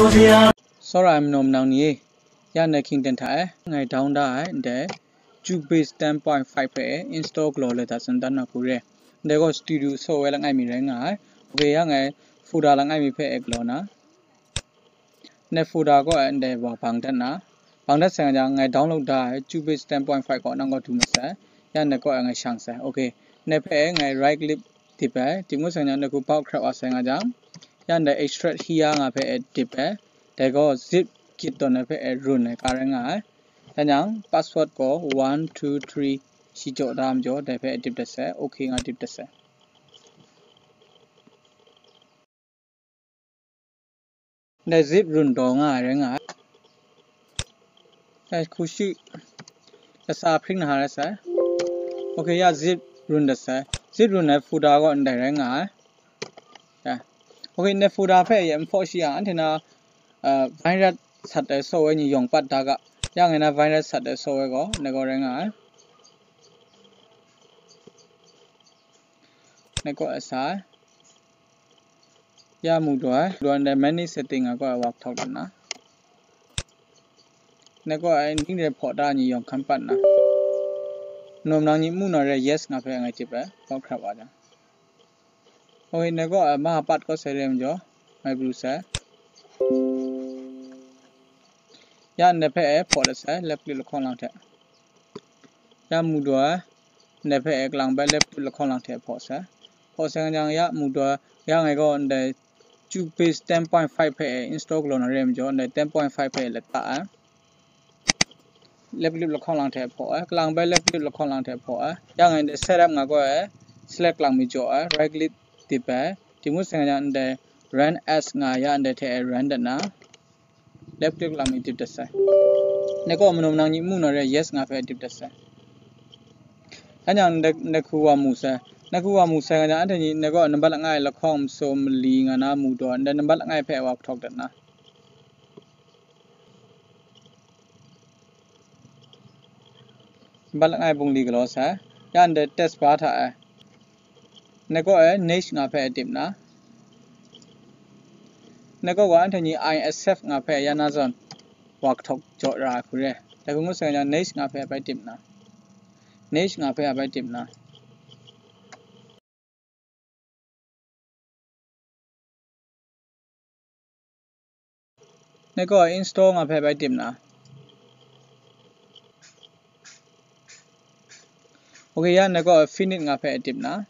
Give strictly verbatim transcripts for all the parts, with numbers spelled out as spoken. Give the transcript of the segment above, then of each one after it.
Tsawra ai manaw manang ni e, ya ndai hkying ten hta e, ngai down da ai ndai Cubase ten point five hpe install galaw let dat tsun dan na hku re. Ndai gaw studio software langai mi rai nga ai. Ok, ya ngai folder langai mi hpe e galaw na. Ndai folder gaw ndai wa bang dat na. Bang dat sai nga jang, ngai download da ai Cubase ten point five gaw nang gaw du mat sai. Ya ndai gaw ngai shang sai. Ok. Ndai hpe ngai right click dip ai. Dip ngut sai nga jang, ndai hku bau hkrap wa sai nga jang, ya ndai extract here nga hpe e dip ai. Dai gaw zip kit tawn ai hpe e run ai ka rai nga ai. Ya jang, password gaw one two three shi jaw da majaw, dai hpe e dip dat sai. Ok nga dip dat sai. Ndai zip run taw nga ai rai nga ai. Dai hku shi lasa hpring na rai sai. Ok, ya zip run dat sai. Zip run ai folder gaw ndai rai nga ai. Ya. Ok, ndai folder hpe ya nhpaw shi yang, anhte na, uh, virus sat ai software ni yawng pat da ga. Ya ngai na virus sat ai software gaw, ndai gaw rai nga ai. Ndai gaw e sa ai. Ya mu daw ai, daw ndai manage setting a gaw e wa hkawk dat na. Ndai gaw e ning re hpaw da ni yawng hkan pat na. Manaw manang ni mu na re yes nga hpe ngai tip ai, bau hkrap wa jang. Ok, ndai gaw e ma pat kawt sai re majaw, ngai pru sai. Ya ndai hpe e hpaw dat sai, left click lahkawng lang hte. Ya mu daw ai, ndai hpe e kalang bai left click lahkawng lang hte hpaw sai. Hpaw sai nga jang ya mu daw ai, ya ngai gaw ndai Cubase ten point five hpe e install galaw na re majaw, ndai ten point five hpe e lata ai. Left click lahkawng lang hte hpaw ai, kalang bai left click lahkawng lang hte hpaw ai. Ya ngai ndai setup nga gaw e select lang mi jaw ai, right click dip ai. Dip ngut sai nga jang ndai run as nga ya ndai hte e run dat na. Left click lang mi dip dat sai. Ndai gaw manaw manang ni mu na re yes nga hpe dip dat sai. Anhte ndai, ndai hku wa mu sai. Ndai hku wa mu sai nga jang, anhte ni ndai gaw nambat langai lahkawng masum mali nga na mu daw, ndai nambat langai hpe wa hkawk dat na. Nambat langai bungli galaw sai. Ya ndai test bar hta e. Ndai gaw e next nga hpe e dip na. Ndai gaw wa anhte ni I accept nga hpe ya na zawn wa hkawk jaw ra ai hku re. Dai hku ngut sai nga jang next nga hpe bai dip na. Next nga hpe bai dip na. Ndai gaw install nga hpe bai dip na. Ok, ya ndai gaw finish nga hpe dip na.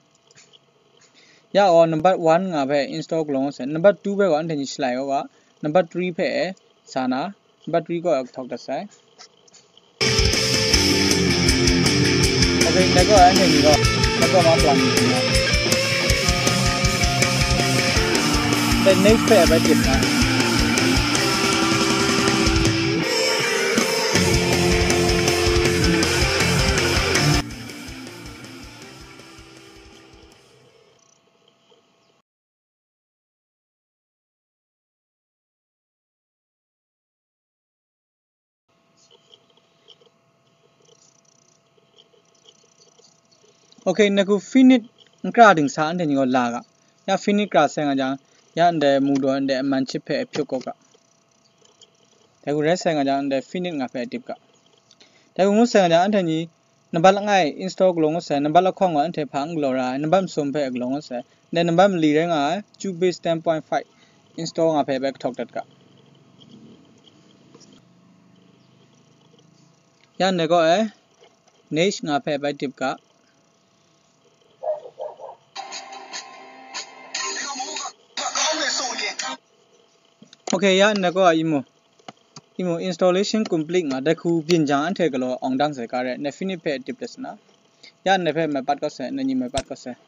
Ya gaw number one nga hpe install galaw ngut sai. Number two hpe gaw anhte ni shalai u ga. Number three hpe sa na. Number three gaw hkawk dat sai. Ok, ndai gaw anhte ni gaw, ndai gaw ma plang ni na. Dai next hpe bai dip na. Ok, ndai hku finish n kra ding sa anhte ni gaw la ga. Ya finish kra sai nga jang, ya ndai mu daw ndai aman chyip hpe hpyuk kau ga. Dai hku rai sai nga jang, ndai finish nga hpe dip ga. Dai hku ngut sai nga jang, anhte ni nambat langai install galaw ngut sai, nambat lahkawng gaw anhte hpa n galaw ra ai, nambat masum hpe galaw ngut sai. Ndai nambat mali rai nga ai, Cubase ten point five install nga hpe bai hkawk dat ga. Ya ndai gaw e, next nga hpe bai dip ga. Ok, ya ndai gaw e, imu. Imu installation complete nga, dai hku byin jang anhte galaw awng dang sai ga re, ndai finish hpe dip dat sai na. Ya ndai hpe mai pat kau sai, ndai ni mai pat kau sai.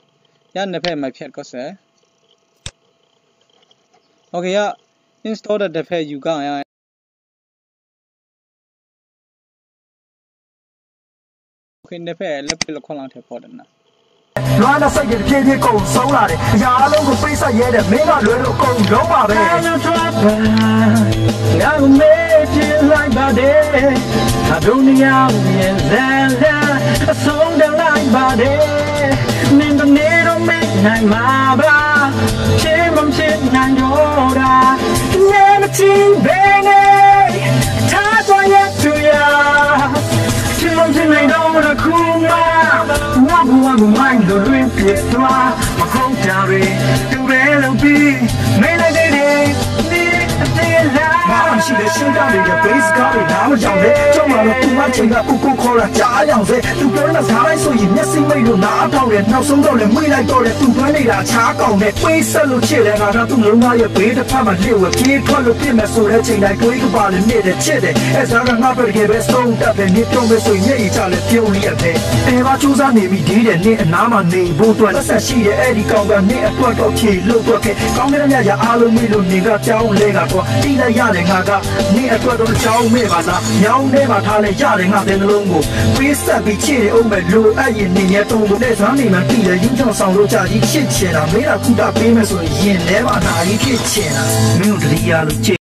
Ya ndai hpe mai hpyat kau sai. Ok, ya install dat dai hpe yu ga nga ya. Ok, ndai hpe left click lahkawng lang hte hpaw dat na. လွမ်းတဲ့စိတ်တွေတဖြည်းဖြည်းကုန်ဆုံးလာတယ်။ အရာအားလုံးကိုပေးဆက်ရဲတဲ့မင်းကလွဲလို့အကုန်လုံးပါပဲ။ ငါ့ကိုမေ့ပြစ်လိုက်ပါနဲ့။ အဒိုနီးယားရဲ့ဇာတ်လမ်းအဆုံးသတ်လိုက်ပါနဲ့။ နင်တနေ့တော့မေ့နိုင်မှာပါ။ ချစ်မှမဖြစ်နိုင်တော့တာ။ နည်းမကြည့် သွားမခုံးတံတွေတူရဲလုပ်ပြီးမင်းလည်းနေနေနေအသေးလား ဘာမှရှိတဲ့ရှင်းပြနေတဲ့ base ကားတွေနားမထောင်နဲ့ကြောက်လာတော့သူမချိန်ကကိုကိုခေါ်တာကြားအောင်စေသူပြောတာစားလိုက်ဆိုရင်မျက်စိမိတ်လို့နားအထောင်တယ်နောက်ဆုံးတော့လည်းမှိတ်လိုက်တော့လည်းသူပြောနေတာချားကောင်နဲ့ပေးဆက်လို့ချစ်လဲငါကသူ့လုံးသားရဲ့ပေးတစ်ဖက်မှာလစ်ဝဲပြေးထွက်လို့ပြစ်မယ်ဆိုတဲ့ချိန်တိုင်းတွေးကပါလည်းနဲ့တဲ့ချစ်တယ်အဲစားကငါပဲတကယ်ပဲဆုံးတတ်တယ်နေပြောမယ်ဆိုရင်မျက်ရည်ကျလည်းပြုံးနေရပဲအဲပါစူးစမ်းနေပြီဒီတဲ့နေ့အနားမှာနေဖို့အတွက်လက်ဆက်ရှိတဲ့အဲ့ဒီကောင်ကနေ့အတွက်တော့ဖြေလို့တော့ခဲ့ကောင်းတဲ့မြတ်ရအားလုံးမေ့လို့နေကကြောင်းလဲကတော့တိလိုက်ရတယ်ငါကနေ့အတွက်တော့အကြောင်းမဲ့ပါလားညောင်းနေပါထားလဲရတယ်ငါတဲ့နှလုံးကိုပေးဆက်ပြီးချစ်နေအောင်ပဲလိုအပ်ရင်နေရဲတုံးကိုလက်စားနေမှတိလဲယူချောင်ဆောင်လို့ကြာကြီးချစ်ချင်တာမင်းကခုတပေးမယ်ဆိုရင်ရင်ထဲမှာအနာကြီးဖြစ်ချင်တာမင်းတို့တတိယလို့ချစ်